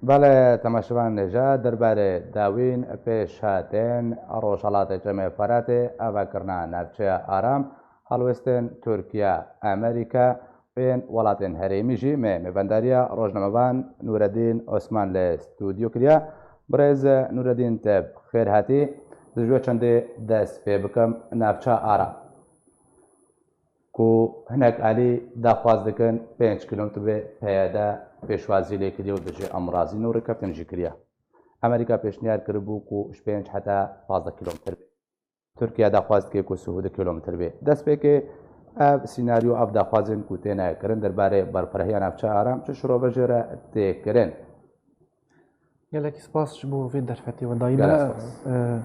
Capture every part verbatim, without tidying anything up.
Belê, temaşevan nêja derbarê dawîn pêşhatên Rojhelatê Çemê Feratê, avakirina navçeya Aram, helwestên Tirkiye, Amerîka ên welatên herêmî jî me mêvendariya rojnamevan Nûredîn Osman li stûdyo kiriya. Birêz Nûredîn, te bi xêr hatî. Di ji we çendê dest pê bikim. Navça Aram ku hinek alî daxwaz dikin pênc kîlometr bê, P Y D pêşwazî lê kiriye û dibêje em razî ne û rêkeftin jî kiriye. Amerîka pêşniyar kiribû ku ji pênc heta pazdeh kîlometr bê. Tirkiye daxwaz dike ku sî û du kîlometr bê. Destpêkê ev sînaryo, ev daxwazên ku têne kirin derbarê berfirehîya navçeya Aram çi şirove jê re tê kirin? Gelekî spas ji bo vê derfetê we dayî me. Gelek spas. E,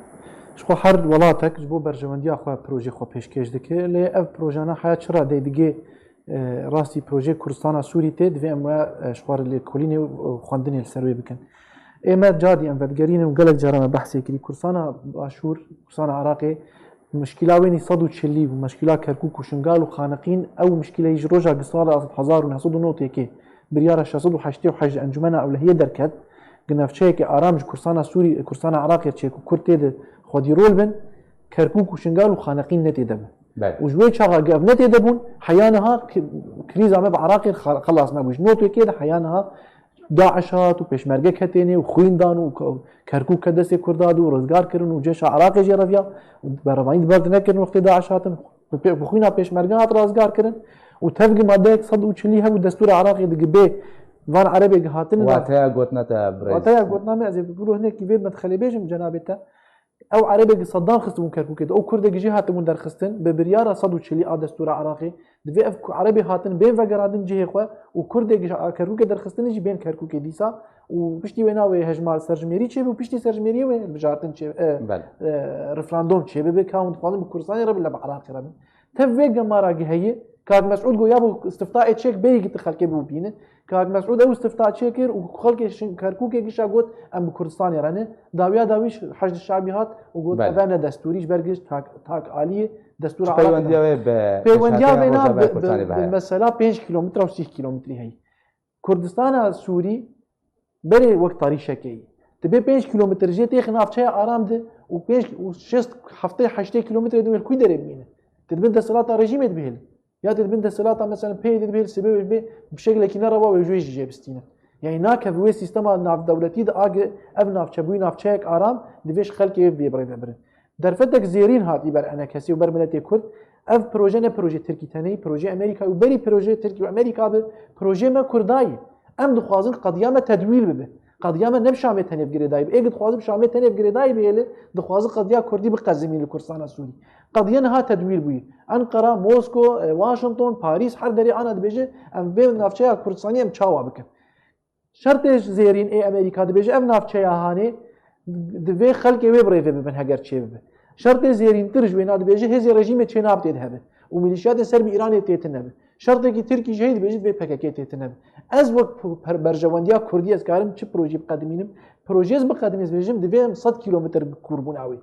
ji xwe her welatek ji bo berjewendiya xwe projê xwe pêşkêş dike. Lê ev projana heya çi radeyê digê, e, rastî projê Kurdistana Sûrî tê, divê em we, e, ji xwe re lêkolînê û xwendinê li ser wê bikin. Ê me cadî em vedigerînin û gelek cara me behsê kirî. Kurdistana Başûr, Kurdistana Iraqê, mişkîla wê nî sed û çilî bû, mişkîla Kerkûk û Şingal û Xaneqîn, ew mişkîleyî ji roja gi sala hezar û neh sed û notêkê biryara şeş sed û heştê û heşt Encûmena Ewlehiyê derket, gi navçeyeke aram ji Kurdistana Sûrî, Kurdistana Iraqê çêk û Kurd tê de xwedî rol bin, Kerkûk û Şingal û Xaneqîn ne tê de bû. Belê. Û ji wê çaxa gi ev ne tê de bûn, heya niha ki-, krîza me bi Iraqê xa-, xelas nebû. Ji notêkê de heya niha DAIŞ hat û pêşmerge ketênê û xwîn dan û ke-, Kerkûk ke destê Kurda dû û rizgar kirin û cêşa Iraqê jê reviya û berevanî di ber de nekirin wextê DAIŞ hatin. Bi pê-, bi xwîna pêşmerge hat rizgar kirin û tevgi madeyek sed û çilî hebû destûra Iraqê digi bê van Erebê gi hatine da. Wateya gotina te birêz. Wateya gotina me, ez ê bi hinekî vê medxelê bêjim cenabê te. Ew Erebê gi Saddam xistibûn Kerkûkê de, ew Kurdê gi jî hatibûn derxistin, bi biryara sed û çilî a destûra Iraqê, divê ev ku Erebê hatin bên vegerandin cihê xwe û Kurdê gi ji Kerkûkê derxistinê jî bên Kerkûkê dîsa û piştî wêna wê hejmar serjimêrî çêbe û piştî serjimêriyê wê hilbijartin çê, e, Belê. e, referandom çêbibe, ka hûn dixwazin bi Kurdistanê re bin, le bi Iraqê re bin. Tev vê gemara gi heye, Kak Mesûd got, ya bo istiftaê çêk bêyî ki tu xelkê bibîne. Kak Mesûd ew istifta çêkir û xelkê şin-, Kerkûkê gişa got, em bi Kurdistanê re ne. Dawiya dawî ş-, Heşd Şabî hat û got, Belê. Ev ne destûrî, ji ber giş tak, tak aliyê destûra Çi peywendiya wê bi Peywendiya pêşhateyên vêna Rojavayê bi, Kurdistanê bi, bi heye? Mesela pênc kîlometre û sîh kîlometrî heye. Kurdistana Sûrî berê wek tarîşeke yî. Dibê pênc kîlometr jê têxi navçeya Aram de û pênc û şêst, heftê, heştê kîlometrê de wê li kû derê bimîne? Tê di bin desthilata rejîmê dibihêle. Ya tê di bin desthilata, mesela, P Y D'ê dibihêle, sibê wê bê bi şeklekî nereva wê ji wê jî jê bistîne. Yanî nakeve wê sîstema navdewletî de, agi ev navçe bûyî navçeyek aram, divê ji xelkê wê bê birêve birin. Derfetek zêrîn hatî ber enekesê û ber miletê Kurd. Ev proje ne proje Tirkî tenê, proje Amerîka û berî proje Tirkî û Amerîka bi, proje me Kurda ye. Em dixwazin qediya me tedwîl bibe. Qediya me ne bi Şamê tenê bi girêdayî be. Ê dixwaze bi Şamê tenê bi girêdayî bihêle, dixwaze qediya Kurdî biqezimî li Kurdistana Sûrî. Qediya niha tedwîl bûye. Enqera, Mosko, e, Washington, Parîs, her derê ana dibêje, em vê navçeya Kurdistanî em çawa bikin? Şertê zêrîn ê Amerîka dibêje, ev navçeya hanê divê xelkê wê bi rêvê bibin heger çêbibe. Şertê zêrîntir ji wêna dibêje, hêzê rejîmê çê nabitê de hebe û milîşiyatên ser bi Îranê têtin nebe. Şertekî Tirkî jî heyî dibêje, divê P K K têtin nebe. Ez wek p-, per-, berjewendiya Kurdî ez karim çi projeyê biqedimînim? Projeyê ez biqedimînim, ez bêjim, divê em sed kîlometr bi kûrbûna wê.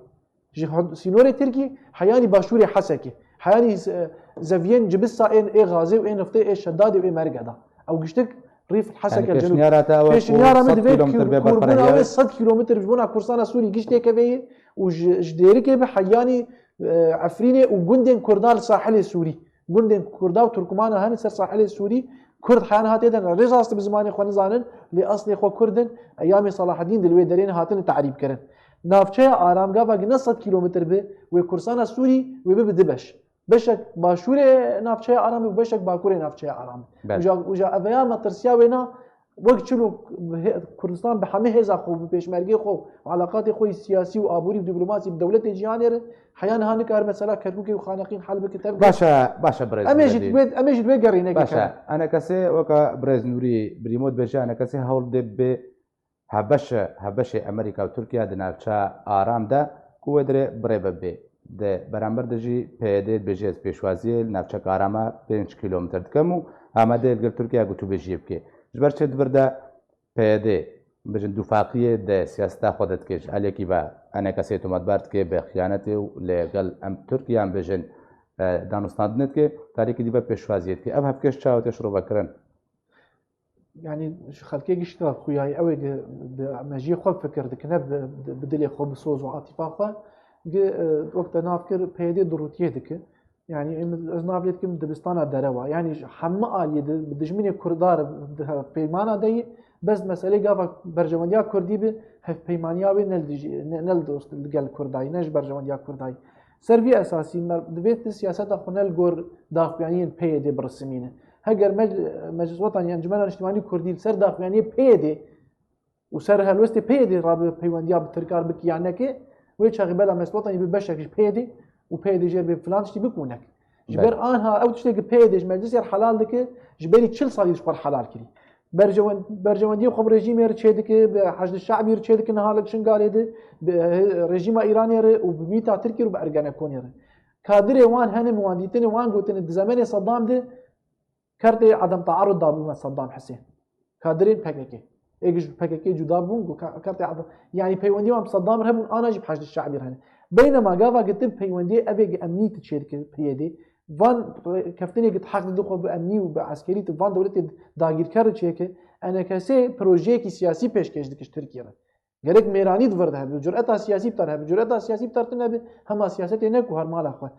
Ji hud-, sînorê Tirkî heyanî başûrê Hesekê, heyanî z-, e, zeviyên Cibisa ên ê Xazê û ê Niftê ê Şedadê û ê Mergeda. Ew giştik Rîf Heseke Yanî Cenûb. Pêşniyara te ewe Pêşniyara ku min sed divê kîlometr bê kûrbûna berfirehî wê ye? Sed kîlometr ji bona Kurdistana Sûrî giştê keve yê û ji, ji Dêrikê bi heyanî, e, Efrînê û gundên Kurda li sahilê Sûrî. Gundên Kurda û Turkmana hene ser sahilê Sûrî. Kurd heyan hatê de ne. Rê rast bi zimanê xwe nizanin, lê eslê xwe Kurd in. Eyamê Selahedîn di li wê derê ne hatine tehrîb kirin. Navçeya Aram gava gi ne sed kîlometr bi, wê Kurdistana Sûrî wê bibe di beş. Beşek başûrê navçeya Aram û beşek bakurê navçeya Aram. Belê. Uca, uca eveya me tirsiya wêna wek çilo he-, Kurdistan bi hemî hêza xwe, bi pêşmergê xwe, eleqatê xwe yê siyasî û aborî û dîplomasî bi dewletê cîhanê re, heya niha nikare mesela Kerkûkê û Xaneqîn hel bike, tev bike. Baş e, baş e birêz Em ê jî Nûredîn. Divê, em ê jî divê gerînekê Baş e. Kevin. Enekesê weke birêz Nûrî Brîmo dibêje, enekesê hewl dê bi Hevbeşe, hevbeşê Amerîka û Tirkiye di navça Aram de ku wê dirê birêve bê. Di beramber de jî P Y D dibêje ez pêşwaziyê li navçeka Arama pênc kîlometr dikim û amade ye li gel Tirkiye ku tûbêjiyê bike. Ji ber çi di vir de P Y D, bêjin dûfaqiyê di siyaseta xwe de dike, ji aliyekî ve enekesê tometbar dike bi xiyanetê û li gel em Tirkiye em bêjin, e, danûstandinê dike, tarîkî dî ve pêşwaziyê dike. Ev hevkêş çawa tê şirovekirin? Yanî ji xelkê giştî re xuya ye, ew ê bi mejiyê xwe fikir dike, ne bi, bi, bi dilê xwe, bi soz û atîfa xwe. Gi, e, wek te nav kir, P Y D durûtiyê dike. Yanî em, ez nav lê dikim dibistana derewa. Yanî ji hemû aliyê di, bi dijminê Kurda re di hevpeymana de yî, bes meselê gava berjewendiya Kurdî bi hevpeymaniya wê ne li dijî, ne, ne li dost, li gel Kurda yî, ne ji berjewendiya Kurda yî. Ser vî esasî me divê tu siyaseta xwe ne li gor daxuyaniyên P Y D birisimîne. Heger mec-, Meclis Wetanî, Encumena Niştimanî Kurdî li ser daxuyaniyê P Y D û ser helwestê P Y D rabe peywendiya bi Tirkan bike ya neke, wê çaxê bela Meclis Wetanî bi beşek ji P Y D û P Y D jê re bê filan tiştî bike û neke. Ji ber Belê. anha ew tiştê ki P Y D ji meclisê re helal dike, ji berî çil salî ji xwe re helal kirî. Berjewen-, berjewendiyê xwe bi rejîmê re çêdike, bi Heşdî Şe'bî re çêdike niha li Şingalê de, bi, e, rejîma Îranê re û bi mîta Tirkiyê re û bi Ergenekonê re. Kadirê wan hene, min wan dîtine, wan gotine di zemenê Seddam de kertê edem tearud dabû me Seddam Husên. Kadirên P K K. Êk ji P K K cuda bûn, got ka-, kertê edem. Yanî peywendiyê wan bi Seddam re hebûn, ana jî bi Heşdî Şe'bî re hene. Beynema gava gitin peywendiyê evê gi emnî tu çêdike P Y D, van re-, keftinê ki heq dide xwe bi emnî û bi eskerî tu van dewletê dagîrker re çêke, enekesê projeyekî siyasî pêşkêş dike ji Tirkiye re. Gerek mêranî di vir de hebe, cureta siyasî bi te re hebe, cureta siyasî bi te re tune be, hema siyasetê ne ku her mala xwe.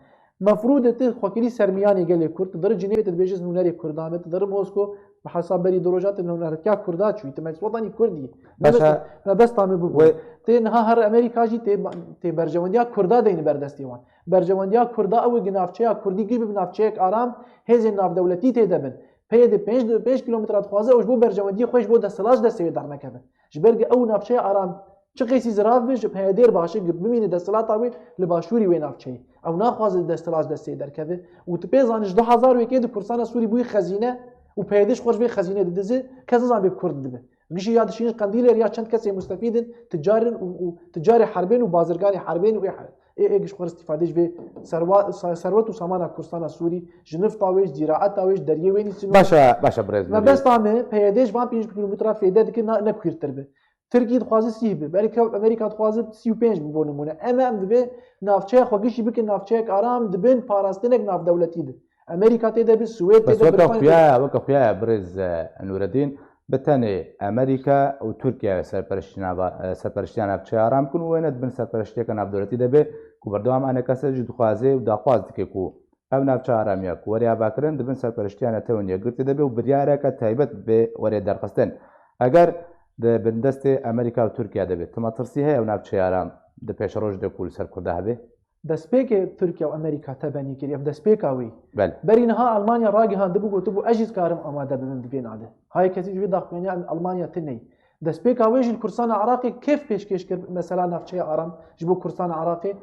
Mefrûd e tu xwekirî sermiyanê gelê Kurd, tu diri Cinêvê tu dibêje ez nûnerê Kurdan me, tu diri Mosko, bi hesab berî du roja tu nûnertiya Kurda çûyî, tu meclis wetanî Kurdî. Başa. Mebesta me bû. Wê- Tê niha her Amerîka jî tê, tê berjewendiya Kurda deyne ber destê wan. Berjewendiya Kurda ew ê gi navçeya Kurdî giş bi navçeyek aram, hêzên navdewletî tê de bin. P Y D pênc, pênc kîlometre dixwaze ew ji bo berjewendiyê xwe ji bo desthilat ji destê wê dernekeve. Ji ber gi ew navçeya aram çi qêsî zirav be, ji P Y D re baş e gi bimîne desthilata wê li başûrî wê navçeyê. Ew naxwaze desthilat ji destê derkeve û tu pê zanî ji du hezar û yekê di Kurdistana Sûrî bûyî xezîne û P Y D ji xwe ji vê xezînê didize, kes nizan bê bi Kurd dibe. Gişî ya dişînin Qendîlê re ya çend kesê mustefîd in, ticar in û, û ticarê herbên û bazirganê herbên û ê he-, ê, ê giş xwe re îstîfadê ji vê serwa-, sa-, serwet û samana Kurdistana Sûrî, ji nifta wê, ji zîraeta wê, ji deriyê wê nîsîn. Başe, başe birêz Nûrî. Mebesta me, P Y D ji van pênc kîlometre fêde dike, na-, ne kûrtir be. Tirkî dixwaze sî be, Amerîka, Amerîka dixwaze sî û pênc be bo nimûne. Em, em divê navçeya xwe gişî bikin navçeyek aram, di bin parastinek navdewletî de. Amerîka tê de be, Swêd tê de, Britanya tê de. Bes weke xuya ye, weke xuya ye birêz, e, Nûredîn. Bi tenê Amerîka û Tirkiye serpereştiya nava-, e, serpereştiya navçeya aram bikin û wê ne di bin serpereştiyeke navdewletî de be ku berdewam enekese jî dixwaze û daxwaz dike ku ev navçe aramiya ku were avakirin di bin serpereştiya Netewên Yekgirtî de be û biryareke taybet bê were derxistin. Eger di bindestê Amerîka û Tirkiye de be, tu metirsî heye ew navçeya aram di pêşeroj de ku li ser Kurda hebe? Destpêkê Tirkiye û Amerîka tebenî kiriye, ev destpêka wî. Belê. Berî niha Almanya ragihandibû, gotibû, ez jî dikarim amade bibim di vê nade. Hayê kesî ji vê daxuyaniya Almanya tune ye. Destpêka wê jî li Kurdistana Iraqê kêf pêşkêş kir, mesela navçeya aram ji bo Kurdistana Iraqê.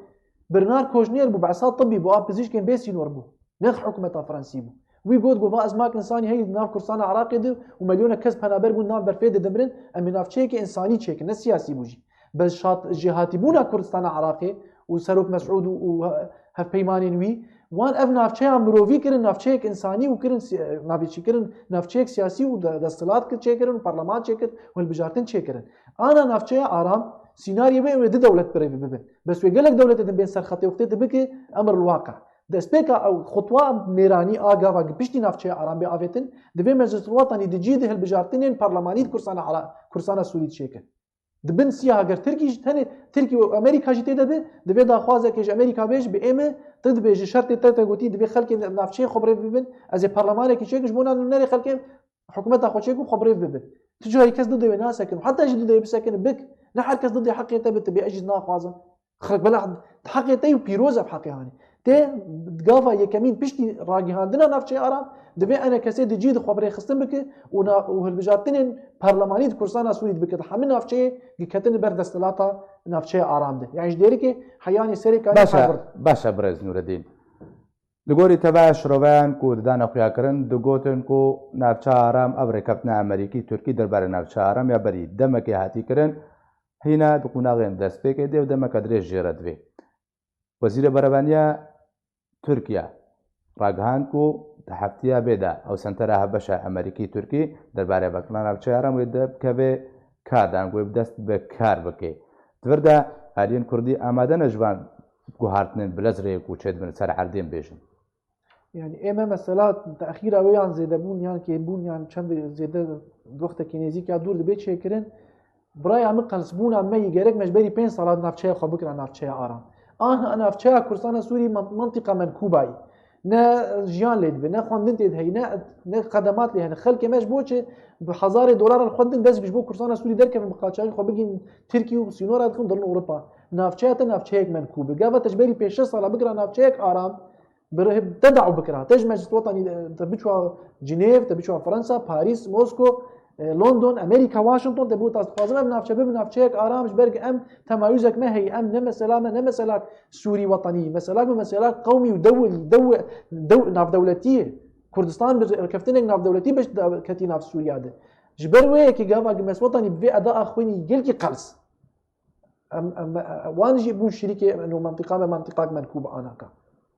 Birnar Koşner bû, behsa tibî bû, a pizîşkên bê sînor bû. Nex hikûmeta Fransî bû. Wî got, got, va ez mak insanî heyî di nav Kurdistana Iraqê de û milyona kes penaber bûn nav berfê de dimirin, em ê navçeyeke însanî çêkin, ne siyasî bû jî. Bes şat-, jêhatîbûna Kurdistana Iraqê û Serok Mesûd û, û he-, hevpeymanên wî, wan ev navçeya mirovî kirin navçeyek însanî û kirin si-, navê çi kirin navçeyek siyasî û de-, desthilat kir çêkirin û parleman çêkir û hilbijartin çêkirin. Ana navçeya aram, sînaryê wê ew ê du dewlet birêve bibin. Bes wê gelek dewletê din bên ser xetê wextê tu bike emr li waqe. Destpêka ew xutwa mêranî a gava gi piştî navçeya aram bê avêtin, divê Meclis Wetanî di cî di hilbijartinên parlemanî di Kurdistana Ara-, Kurdistana Sûrî çêke. Di bin siya heger Tirkî jî tenê Tirkî û Amerîka jî tê de be, divê daxwazeke ji Amerîka bê jî bi ê me, tu dibêjî şertê te te gotî divê xelkê navçeyê xwe birêve bibin, ez ê parlemanekî çêkim ji bo nûnerê xelkê hikûmeta xwe çêkim xwe birêve bibin. Tu carî kes didê wê nasekin û heta jî didê wê bisekine bik, ne her kes didê heqê te bi tu bê ez jî naxwazim. Xelk bela heqê te û pîroz ev heqê hanê. Tê gava yekemîn piştî ragihandina navçeyê aram, divê enekesê di cî de xwe bi rêxistin bike û na-, û hilbijartinên parlemanî di Kurdistana Sûrî de bike. Di hemî navçeyê gi ketine ber desthilata navçeya aram de. Yani ji dêrikê heyanê serê kanê Baş e, hev bird. Baş e birêz Nûredîn. Li gorî teva şiroveyan ku didane xuyakirin, digotin ku navçeya aram ev rêkeftina Amerîkî, Tirkî derbarê navçeya aram ya berî demekê hatî kirin, hîna di qonaxên destpêkê de û demeke dirêj jê re divê. Wezîrê Berevaniya Tirkiye ragihand ku di heftiya bê de ew sentera hevbeşa Amerîkî-Tirkî derbarê vekirina navçeya aram wê de bikeve kar dan, wê bi dest bi kar bike. Di vir de aliyên Kurdî amade ne ji van guhartinên bilez rê ku çêdibin ser erdên bêjin. Yani ê me mesela texîra wê yan zêdebûn yan kêmbûn yan çend zêde wextekî nêzîk ya dûr dibe çêkirin. Biraya min qelsbûna me yî gerek me ji berî pênc sala navçeya xwe bikira navçeya aram. Aha navçeya Kurdistana Sûrî man-, mantiqa menkûba yî. Ne jiyan lê dibe, ne xwendin tê de heyî, ne, ne xedemat lê hene. Xelkê me ji bo çi bi hezarê dolaran xwendin dest ji bo Kurdistana Sûrî derkevin bi qaçaxî xwe bigîn Tirkî û sînora dixin dirin Ewropa. Navçeya te navçeyek menkûb e. Gava te ji berî pêş şeş sala bikira navçeyek aram, bi rih-, te daw bikira. Te ji Meclis Wetanî, e, te biçwa Cinêv, te biçwa Fransa, Parîs, Mosko, e, London, Amerîka, Washington, te bû tas dixwazim ev navçe bibe navçeyek aram ji ber em temayûzek me heye, em ne mesela me, ne mesela Sûrî wetanî, mesela me, mesela qewmî û dew-, dew-, dew-, navdewletî ye. Kurdistan bi rêkeftinek navdewletî beş da-, ketî nav Sûriya de. Ji ber wê yekê gava Meclis Wetanî bi vê eda axwînî gelkî qels. Em, em, wan jî bûn şirîkê eno mantiqa me mantiqak menkûb anaka.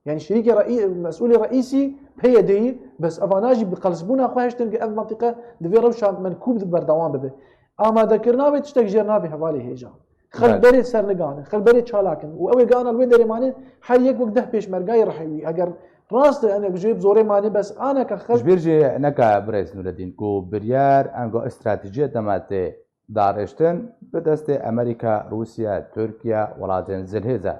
Yani şirîkê reî-, mesûlê reîsî P Y D'yî, bes evana jî bi qelsbûna xwe hiştin ki ev mantiqe divê rewşa menkûb di berdewam bibe. Amadekirina vê tiştek jêr navê hevalê hêja. Xelk Belê. Berê sernigane, xelk berê çalakin. Û ew ê gana li wê derê mane her yek wek deh pêşmergayê rihewî. Eger rast e, enek jê bi zorê mane bes anaka xelk Ji bîr jî neke birêz Nureddîn ku biryar ango stratejiye dema tê darêştin bi destê Amerîka, Rûsya, Tirkiye, welatên zilhêz e.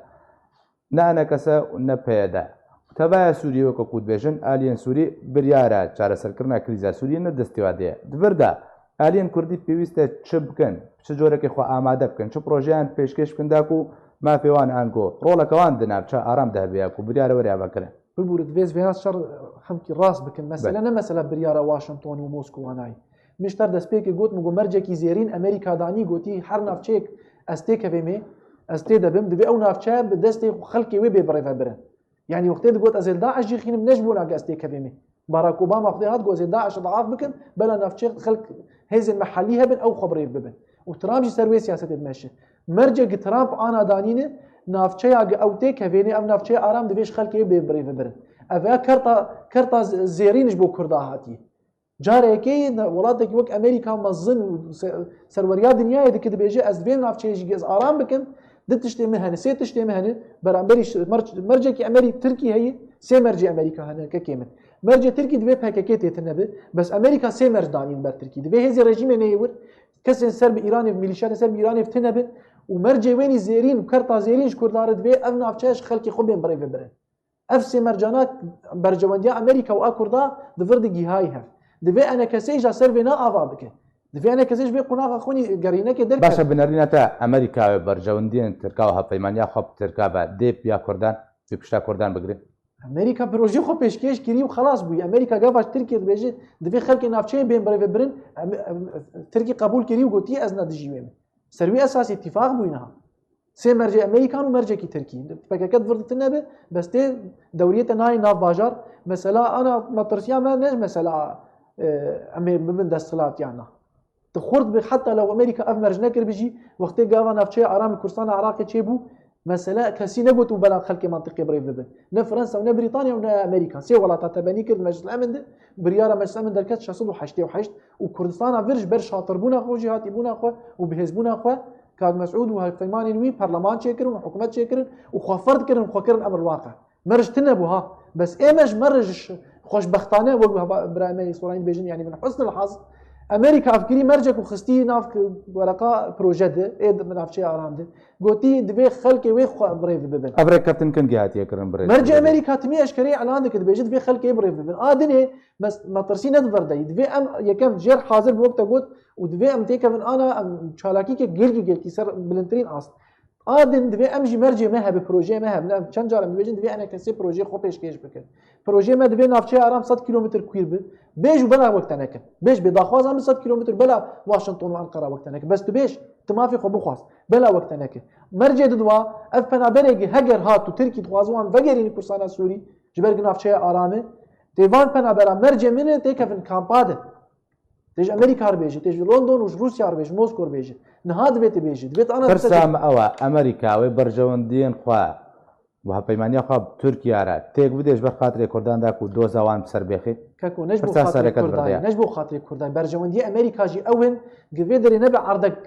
Ne enekese û ne P Y D. Tevaya Sûriyê weke ku dibêjin, aliyên Sûrî biryara çareserkirina krîza Sûriyê ne destê we de ye. Di vir de aliyên Kurdî pêwîst e çi bikin, çi corekê xwe amade bikin, çi projeyan pêşkêş bikin da ku mafê wan ango roleke wan di navçe aram de hebe ya ku biryara were ava kirin. Bibûrit vêz vêna şer hemkî rast bikin. Mesele Belê. Ne mesela biryara Washington û Moskowa nayê. Min ji ter destpêkê got, min got mercekî zêrîn Amerîka danî, gotî her navçeyek ez têkevê me, ez tê de bim, divê ew navçe bi destê xelkê wê bê birêve birin. Yani wextê digot ez ê li DAIŞ jî xînim ne ji bona ku ez têkevê me. Barack Obama xwedê hat got ez ê DAIŞ diaf bikim, bela navçeyek xelk hêzên mehellî hebin ew xwe birêv bibin. Û Trump jî ser wê siyasetê dimeşe. Mercekî Trump ana danîne, navçeya ge ew têkevêne, ev navçeya aram divê ji xelkê bê birêve birin. Ev ya kerta, kerta z-, zêrîn ji bo Kurda hatiye. Carekê ne, welatekî wek Amerîka mezin û se-, serweriya dinyayê dike dibêje, ez divê navçeyê jî ez aram bikim, di tiştê min hene, sê tiştê min hene, beramberî şi-, merc-, mercekî Amerî-, Tirkî heye, sê mercê Amerîka hene, kekê min. Mercê Tirkî divê P K K tê tine bi, bes Amerîka sê merc danîn ber Tirkî. Divê hêzê rejîmê neyê wir, kesên ser bi Îranê, mîlîşyatên ser bi Îranê tine bin û mercê wênî zêrîn û kerta zêrîn ji Kurdan re divê ev navçeya ji xelkê xwe bên birêve birin. Ev sê mercana berjewendiya Amerîka û a Kurda di vir de gihayî hev. Divê enekesê jî ser vêna ava bike. Divê enekesê ji vê qonaxa xwe nî gerînekê derkeve. Baş e, bi nerîna te Amerîka wê berjewendiyên Tirka û hevpeymaniya xwe bi Tirka ve dê piya Kurdan, dê pişta Kurdan bigire? Amerîka projê xwe pêşkêş kirî û xelas bûyî. Amerîka gava ji Tirkiyê dibêje, divê xelkê navçeyê bên birêve birin. Em, em, Tirkî qebûl kirî û gotiye, ez ne dijî wê me. Ser wî esasî îtîfaq bûyî niha. Sê mercê Amerîkan û mercekî Tirkî. P K K di vir de tune be, bes tê dewriyê te nayê nav bajar. Mesela ana metirsiya me ne ji mesela, e, em ê bibin desthilat yan na. Tu xurt bi heta lew Amerîka ev merc nekiribî jî, wextê gava navçeya aram li Kurdistana Iraqê çêbû, mesele kesî negot û bela xelkê mantiqê birêv bibin. Ne Fransa û ne Brîtanya û ne Amerîka. Sê welata te benî kir di Meclis Emin de, biryara Meclis Emin derket şeş sed û heştê û heşt û Kurdistana vir ji ber şatirbûna xwe û jêhatîbûna xwe û bihêzbûna xwe, Kak Mesûd û hevpeymanên wî perleman çêkirin û hikûmet çêkirin û xwe ferz kirin û xwe kirin emir waqe. Me re ji tune bû ha. Bes ê me ji me re ji ş-, xweşbextane wek heva-, birayê me Îsraîl dibêjin, yanî min husnil haz, Amerîka ev kirî mercek û xistî nav ki-, wereqa proje de, ê di navçeya aram de. Gotî divê xelkê wê xwe birêve bibin. Ev rêkeftin kengî hatiye kirin birêve? Mercê Amerîka timî eşkereyê elan dike, dibêje divê xelkê birêve bibin. A dinê mes-, metirsî ne di vir de yî. Divê em yekem jêr hazir bi wek te got û divê em têkevin ana em çalakîke gelkî gelkî ser bilindtirîn ast. A din divê em jî mercê me hebe, projeyê me hebe. Em çend car em dibêjin divê enekesê projeyê xwe pêşkêş bikin. Projeyê me divê navçeya aram sed kîlometr kûr bi. Bêj û bela wek te nekin. Bêj bê daxwaza min sed kîlometr bela Washington û Ankara wek te nekin. Bes tu bêj, tu mafê xwe bixwaz. Bela wek te nekin. Mercê didwa, ev penaberê gi heger hat û Tirkî dixwaze wan vegerîne Kurdistana Sûrî, ji ber gi navçeya aram e. Tê van penabera mercê min e, têkevin kampa de. Tê ji Amerîka re bêje, tê ji London û ji Rûsya re bêje, Mosko re bêje. Niha divê tu bêje. Divê tu ana Pirsa min ew e, Amerîka wê berjewendiyên xwe û hevpeymaniya xwe bi Tirkiye re têk bidê ji ber xatirê Kurdan da ku doza wan bi ser bêxî? Keko, ne ji bo Pirsa xatirê sereke Kurdan, divirdiye. Ne ji bo xatirê Kurdan. Berjewendiyê Amerîka jî ew in, gi vê derê nebe erdek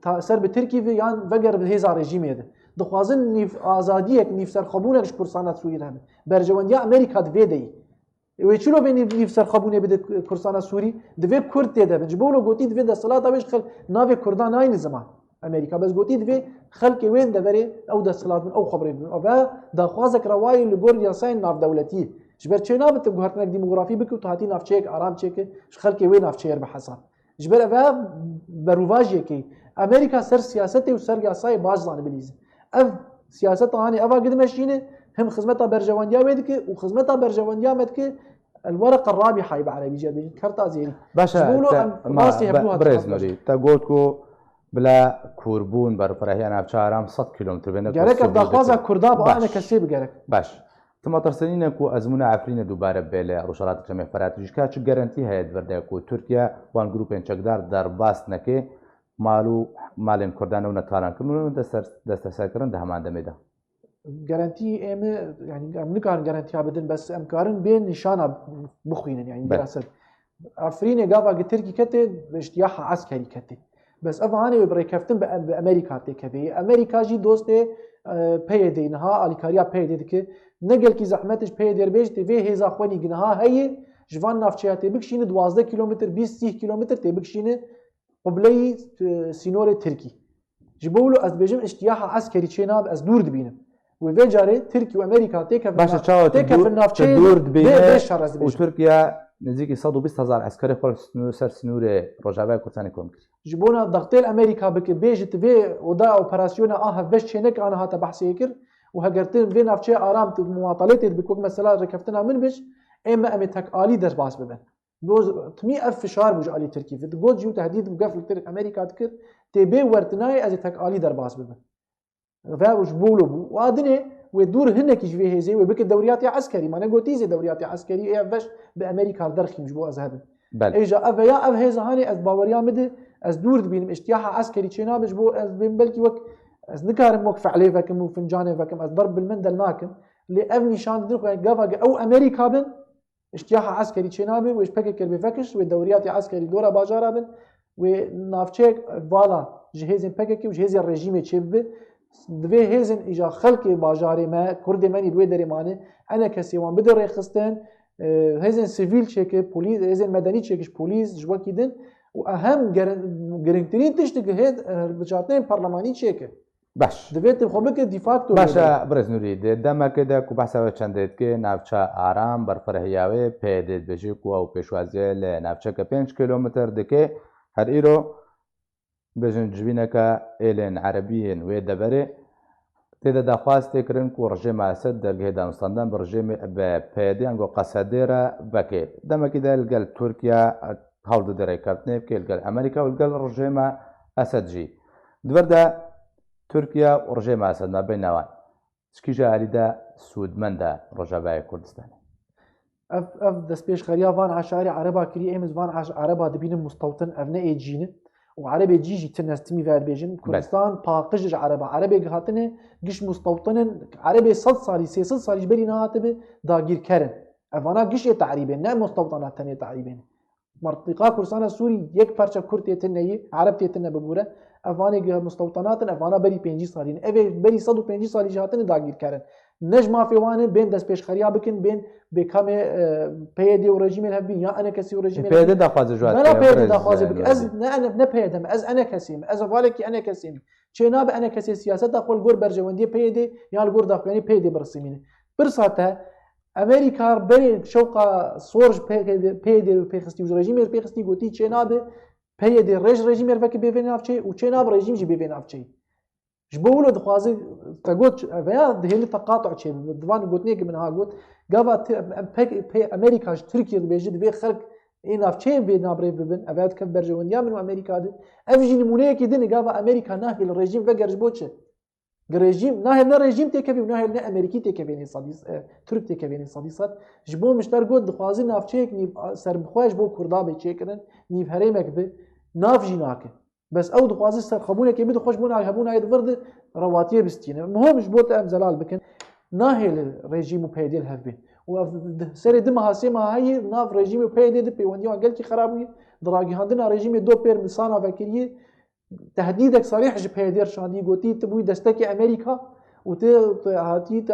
ta-, ser bi Tirkî ve yan veger bi hêza rejîmê de. Dixwazin nîv-, azadiyek, nîvserxwebûnek ji Kurdistana Sûrî re hebe. Berjewendiya Amerîka di vê de yî. Wê çilo vê nîv, nîv serxwebûnê bide Kurdistana Sûrî? Divê Kurd tê de bin. Ji bo wilo gotî divê desthilata wê ji xel-, navê Kurdan nayne ziman. Amerîka bes gotî divê xelkê wê deverê ew desthilat bin, ew xwe bi rê bibin. Eve daxwazek rewayê li gor yasayên navdewletî. Ji ber çê nabe tu guhertinek demografî bike û tu hatî navçeyek aram çêke, ji xelkê wê navçeyê re bihesab. Ji ber eve berûvajiyekê Amerîka ser siyasetê û ser yasayê baş zane bilîze. Ev siyaseta hanê eva gidimeşîne, him xizmeta berjewendiya wê dike û xizmeta berjewendiya me dike el wereqa rabîhayê bi erebî jê dibêjin, kerta zêrî. Baş e, Ji bo wilo te, em ma, rastî be, hevdû hatin birêz hatin. Nûrî, te got ku bila kûrbûn berfirehîya navçeya Aram sed kîlometr bê, ne ku Gerek ev daxwaza Kurda bi Baş. Ane kesê bi gerek. Baş. Ti metirsî nîne ku ezmûna Efrînê dubare bê li Rojhilata Cemê Firatî? Ji ka çi garantî heye di vir de ku Tirkiye wan grûpên çekdar derbas neke, mal û malên Kurdan ew ne talan kirin û desteser, desteserkirin di heman demê de? Garantî ê me, yani em nikarin garantiya bidin, bes em karin bê nîşana bixwînin, yani Belê. Diraset. Efrînê gava gi Tirkî kete, bi îştiyaha eskerî kete. Bes ev hanê wê bi rêkeftin bi, bi Amerîka têkeve. Amerîka jî dostê, e, P Y D niha, alîkariya P Y D dike. Ne gelkî zehmet e ji P Y D re bêje, tê vê hêza xwe nî gi niha heye, ji van navçeya tê bikişîne duwazdeh kîlometr, bîst sîh kîlometr tê bikişîne qibleyî, e, sînorê Tirkî. Ji bo wilo ez dibêjim, îştiyaha eskerî çênabe, ez dûr dibînim. Wê vê carê Tirkî û Amerîka têkevin Baş e, na-, çawa tu têkevin dûr, navçeyê tu dûr dibîne bê, bê şer ez û dibêjim. Tirkiye nêzîkî sed û bîst hezar eskerê xwe li sinû-, ser sinûrê Rojavayê Kurdistanê kom kir. Ji bona daxtê li Amerîka bike, bêje tu vê oda operasyona a hevbeş çêneke ana hate behsê kir û heger tu vê navçeya aram tu mumatalê tê dibik, wek mesela rêkeftina min bêj, ê me em ê tek alî derbas bibin. Bo timî ev fişar bû ji alî Tirkî. Got jî û tehdîd û gefl Tirk Amerîka dikir, tê bê wertinayê ez ê tek alî derbas bibim. Ve ji bo wilo bû. Û a dinê wê dûr hinekî ji vê hêzê wê bike dewriyatê eskerî. Ma negotî zê dewriyatê eskerî ê ev veş bi Amerîka derxîm ji bo ez hebim. Belê. Êja ev veya ev hêza hanê ez baweriya min de ez dûr dibînim. Îştiyaha eskerî çênabe ji bo ez bêm belkî wek ez nikarim wek fe'lê vekim û fincanê vekim. Ez derb bil min del nakim. Lê ev nîşan didin xwe gava ge ew Amerîka bin, Îştiyaha eskerî çênabe, wê ji P K K re bê vekiş, wê dewriyatê eskerî dora bajara bin, wê navçeyek vala ji hêzên P K K û ji hêzên rejîmê çêbibe. Divê hêzên îja xelkê bajarê me, kurdê me nî li wê derê mane, enekesê wan bide rêxistin, e, hêzên sivîl çêke, polîs, hêzên medenî çêke ji polîs, ji wekî din û ehem gerin-, girîngtirîn tişt dike hê, e, hilbijartinên parlemanî çêke. Baş. Divê tu xwe bike de facto Baş e, rêber. Birêz Nûrî, di demekê de ku behsa wê çendê dike, navça Aram, berfirehîya wê, P Y D dibêje ku ew pêşwaziyê li navçeke pênc kîlometr dike. Her îro, bêjin civîneke êlên erebî yên wê deverê, tê de daxwaz tê kirin ku rejêma Esed dergehê danûstandan bi rejêmê, bi P Y D ango Qesedê re veke. Demekî de li gel Tirkiye hewl dide rêkeftinê bike, li gel Amerîka û li gel rejêma Esed jî. Di vir de Tirkiye û rejêma Esed mabeyna wan ji kîja alî de sûdmend e Rojavayê Kurdistanê? Ev, ev destpêşxeriya van eşarê ereba kirî, em ji van eş-, ereba dibînin mustewtin, ev ne ê cî ne. Û erebê cî jî tune, ez timî ve dibêjim. Belê. Kurdistan paqij ji ereba. Erebê gihatine giş mustewtin in, erebê sed salî, sê sed salî ji berî nehatibe dagîrker in. Evana giş ê te'rîbê, ne mustewtana tenê te'rîbê ne. Mintîqa Kurdistana Sûrî yek parça Kurd tê tune yî, Ereb tê tune bibûre. Ev vanê gi mustewtanat in, ev vana berî pêncî salî ne. Ev ê berî sed û pêncî salî jî hatine dagîrkerin. Ne ji mafê wan in, bên destpêşxeriya bikin, bên bêkamê, e, P Y D û rejîmê li hev bin, ya enekesî û rejîmê li hev bin. P Y D daxwaze ji wan Bela tê, P Y D birêz daxwaze bike. Ez Nûrî. Ne, ne, ne P Y D me, ez enekesî me, ez hevalekî enekesî me. Çênabe enekesê siyaseta xwe li gor berjewendiyê P Y D yan li gor daxuyaniyê P Y D birisîmîne. Pirsa te, Amerîka berê şewqa sor ji P Y D, P Y D pêxistî û ji rejîmê pêxistî, gotî çênabe P Y D rê ji rejîmê re veke bê vê navçeyê û çênabe rejîm jî bê vê navçeyê. Ji bo wilo dixwaze, te got, veya dihêle teqato çêbibe. Di van gotinê ke min ha got, gava ti-, em, pek, pe-, Amerîka ji Tirkiye dibêje, divê xelk ê navçeyê vê navbirêv bibin, ev ya dikeve berjewendiya min û Amerîka de. Ev jî nimûneyekî din e, gava Amerîka nahêle rejîm vegere ji bo çi? Gi rejîm, nahêle ne rejîm têkevê û nahêle ne Amerîkî têkevê nê sedî, e, Tirk têkevê nê sedî sed. Ji bo min ji te re got, dixwaze navçeyek nîv, a, serbixwe ji bo Kurda bê çêkirin, nîv herêmek bi, nav jî nake. Bes ew dixwaze serxwebûnekê bide xwe ji bo navhebûna yê di vir de rewatiyê bistîne. Muhim ji bo te em zelal bikin. Nahêle rejîm û P Y D li hev bên. Û ev di-, serê du meha sê meha heye nav rejîmê û P Y D de pêwendiya wan gelkî xerab bûye. Di ragihandina rejîmê do pêr min sana vekiriye. Tehdîdek serîh ji P Y D re şandî, gotî, tu bûyî destekê Amerîka û tê, tê hatî te,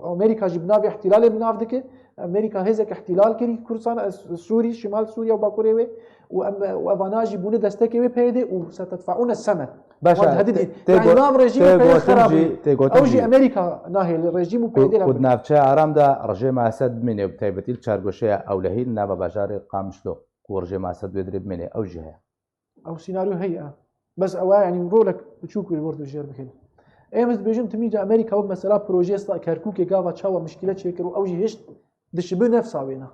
Amerîka jî bi navê îhtîlalê bi nav dike. Amerîka hêzek îhtîlal kirî Kurdistan, e, Sûrî, Şimal Sûriye û Bakurê wê û em, û evana jî bûne destekê wê P Y D û setedfeûne semed. Baş e, Wan dihedidî. Tê, tê Yani got-, nav rejîm tê P Y D gotin xirab jî, bû. Tê gotin Ew jî jî Amerîka nahêle rejîm û P Y D ku, ku di navçeya Aram de rejêma Esed bimîne û bi taybetî li çargoşeya ewlehî li nava bajarê Qamişlo ku rejêma Esed wê dirê bimîne ew jî heye. Ew senaryo heye. Bes ew e, yanî rolek biçûk wê li wir dijêr bikevin. Em ez dibêjim timî de Amerîka wek mesela projeyê sta Kerkûkê gava çawa mişkîle çêkir û ew jî hişt dişibi nefsa wêna.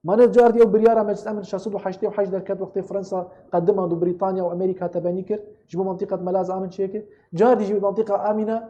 Mane cardî ew biryara Meclis Emin şeş sed û heştê û heşt derket wextê Fransa qedimand û Brîtanya û Amerîka tebenî kir, ji bo mentiqet Melaz Amin çêkir. Cardî jî mentiqa Amîne,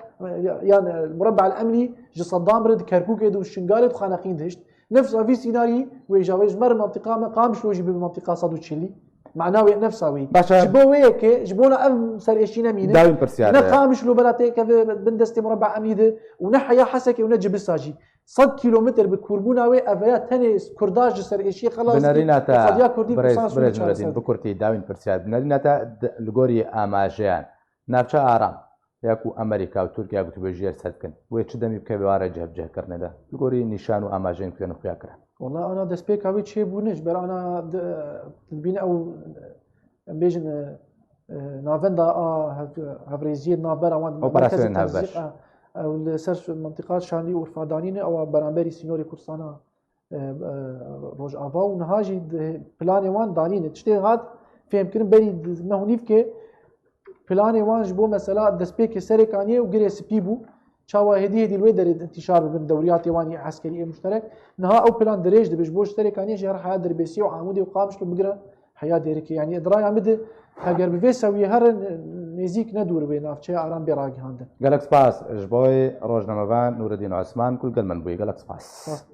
yan, e, Mureba el Emnî ji Seddam re di Kerkûkê de û Şingalê de xaneqîn dihişt. Nefsa vî sînarî wê ji wê ji me re mentiqa me Qamişlo jî bibe mentiqa sed û çilî. Mana wê nefsa wê. Baş e. Ji bo wê yekê, ji bona ev serêşî nemîne. Dawîn pirsiyar Ne e. Qamişlo bela têkeve bin destê Mureba Emnî de û ne heya Hesekê û ne Cibisa jî. Sed kîlometr bi kûrbûna wê ev ya tenê Kurda ji serêşiyê xelas Binerîna te, Xwediya Kurdî birêz, Kursan Sûrî birêz Nuredîn, çareser. Bi kurtî dawîn pirsiyar. Binerîna te di, li gorî amajeyan. Navçe Aram. Ya ku Amerîka û Tirkiye ku tu bêjî yer ser dikin, wê çi demî bikeve wan re cihevcihkirinê de? Li gorî nîşan û amajên ku yên xuya kirin. Wala ana destpêka wê çêbûne, ji ber ana di-, dibîne ew, em bêjin, e, e, navenda a hev-, hevrêziyê di navbera wan, Operasyonên merkezê hevbeş. Tenzîq, e, ew li ser mentiqa Şanlî û Urfa danîne, ew a beramberî sînorê Kurdistana e, e, Rojava û niha jî di planê wan danîne. Tiştê hat fêhmkirin berî di meh û nîvkê planê wan ji bo mesela destpêkê Serêkaniyê û Girê Spî bû. Çawa hêdî hêdî li wê derê di întîşar bibin dewriyatê wan yê eskerî ê muşterek. Niha ew plan dirêj dibe ji bo ji Serêkaniyê jî her heya Dirbêsiyê û Amûdê û Qamişlo bigire heya Dêrikê. Yanî di raya min de heger bi vê sewiyê here ne-, nêzîk ne dûr bê navçeya Aram bê ragihandin. Gelek spas ji bo wê rojnamevan Nûredîn Osman ku li gel min bûyî. Gelek spas. Spas.